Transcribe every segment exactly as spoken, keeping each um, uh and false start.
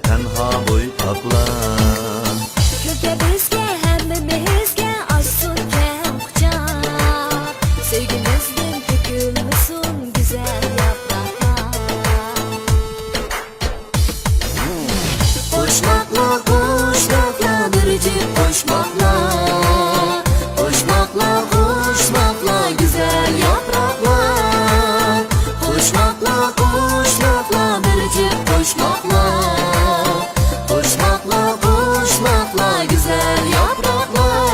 تەنھا بويتاقلار. كۈلكە بىزگە، ھەممىمىزگە ئاچسۇن كەڭ قۇچاق، سۆيگۈمىزدىن تۆكۈلمىسۇن گۈزەل ياپراقلار. قوشماقلار، قوشماقلار، بىر جۈپ قوشماقلار. قوشماقلار، قوشماقلار، گۈزەل ياپراقلار. قوشماقلار، قوشماقلار، بىر جۈپ قوشماقلار. قوشماقلار، قوشماقلار، گۈزەل ياپراقلار.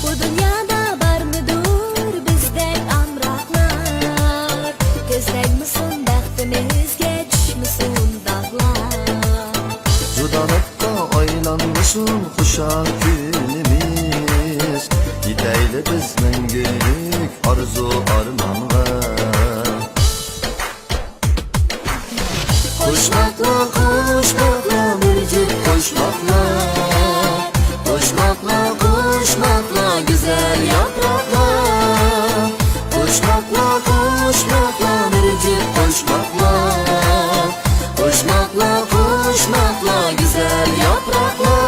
بۇ دۇنيادا بارمىدۇر بىزدەك ئامراقلار؟ كۆز تەگمىسۇن بەختىمىزگە، چۈشمىسۇن داغلار. جۇدالىققا ئايلانمىسۇن خۇشال كۈنىمىز، يېتەيلى بىز مەڭگۈلۈك ئارزۇ ئارمانغا. قوشماقلار، قوشماقلار، بىر جۈپ قوشماقلار. قوشماقلار، قوشماقلار، گۈزەل ياپراقلار. قوشماقلار، قوشماقلار، بىر جۈپ قوشماقلار. قوشماقلار، قوشماقلار، گۈزەل ياپراقلار.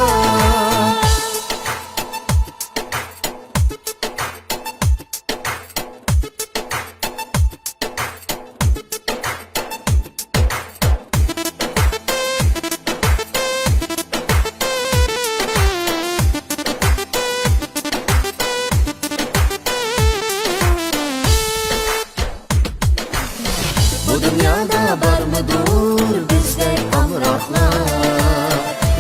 بۇ دۇنيادا بارمىدۇر بىزدەك ئامراقلار؟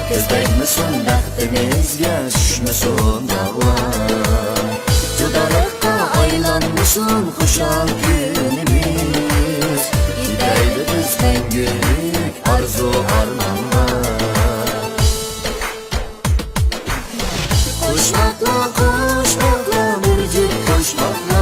كۆز تەگمىسۇن بەختىمىزگە، چۈشمىسۇن داغلار. جۇدالىققا ئايلانمىسۇن خۇشال كۈنىمىز، يېتەيلى بىز مەڭگۈلۈك ئارزۇ ئارمانغا. قوشماقلار، قوشماقلار، بىر جۈپ قوشماقلار.